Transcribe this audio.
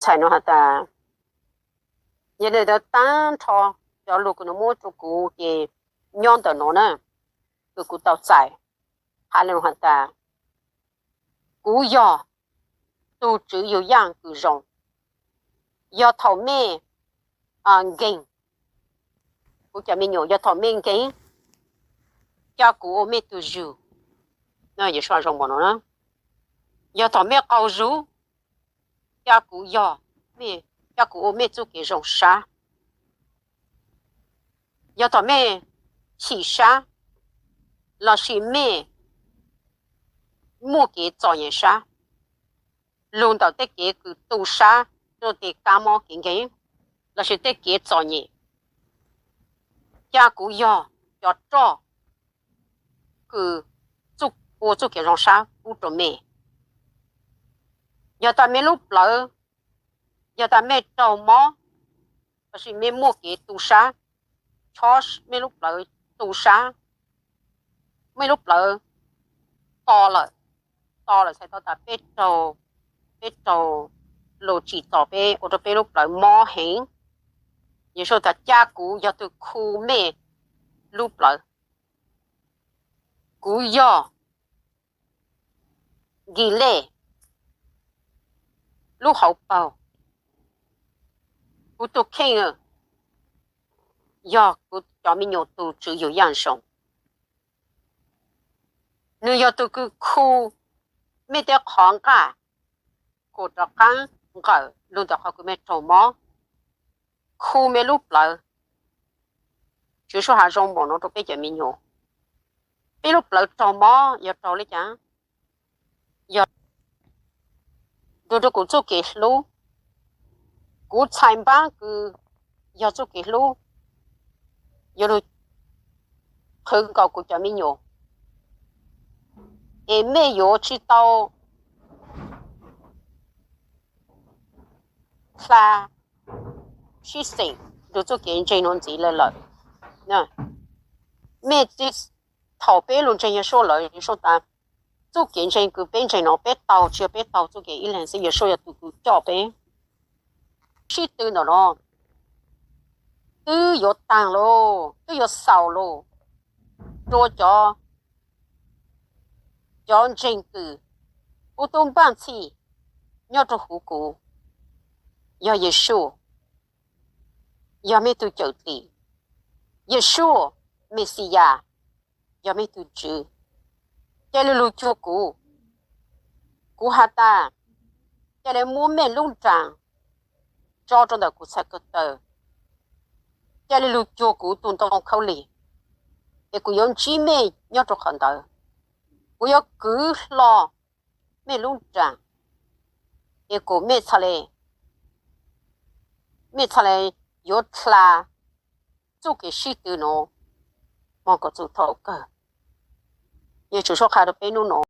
txhais no has tas, yog li ntawd tag nrho cov lus kws nws muab rau kuv ces nyob ntawm no na, kws kuv tau txais, hais li has tas, kuv yog tus tswv yug yaj kws zoo. Yog thaum mej nkeeg, kuv cov me nyuam, yog thaum mej nkeeg, ca kuv ua mej tug yug. Yog thaum mej qaug zug, ca kuv yog, ca kuv ua mej txuj kev zoo sab. Yog thaum mej chim sab lossis mej muaj kev txom nyem sab, lug ntawm tej kev kws tu sab, tej kab mob kev nkeeg lossis tej kev txom nyem, ca kuv yog cov roj kws ua txuj kev zoo sab pub rau mej. Yog tas mej lub plawv, yog tas mej raug mob lossis mej muaj kev tu sab, chob mej lub plawv tu sab, mej lub plawv to lawm, to lawm txhais tau tas peb raug, peb raug lus tsim txom peb ua rau peb lub plawv mob heev. Yeshua tas ca kuv yog tug khu mej lub plawv. Kuv yog Nkis Lej lub hauv paug. Kuv tug kheej yog kuv cov me nyuam tug tswv yug yaj zoo. Nwg yog tug kws khu mej tej qhov nqaj kuas rov qaab nqawm lug ntawm qhov kws mej raug mob, khu mej lub plawv. Tswv Yeshua has zoo npaum no rau peb cov me nyuam. Peb lub plawv raug mob yog raug li cas? Yog nrug rau kuv txuj kev hlub. Kuv txhais npaab kws yog txuj kev hlub yuav lug qhwv nkaus kuv cov me nyuam, es mej yuav tsi tau hla sib xeem nrug txuj kev ntseeg nuav ntxiv le lawm. Mej, thaum peb lug ntseeg Yeshua lawm, Yeshua tas txuj kev ntseeg kws peb ntseeg no peb taug, tsi yog peb taug txuj kev ib leeg xwb, Yeshua yog tug kws coj peb. Sib tw ntawm no twb yuav taag lauj, twb yuav xaus lauj, rua cov, cov ntseeg kws kuv tub npaaj ntxhib nyob rua huv kuv, yog Yeshua yog mej tug cawm dim, Yeshua Mexiyas yog mej tug Tswv. Ca le lug cuag kuv. Kuv has tas, ca le muab mej lub nraag tso rua ntawm kuv txhais ko taw, ca le lug cuag kuv tug ntoo khaub lig, es kuv yuav ntsib mej nyob rua qhov ntawd. Kuv yuav kwv hlo mej lub nraag, es kuas mej txhad le, mej txhad le yuav dlha txuj kev sib tw nuav moog kom txug thaum kawg. Yog Tswv Yeshua qha rua peb nub no.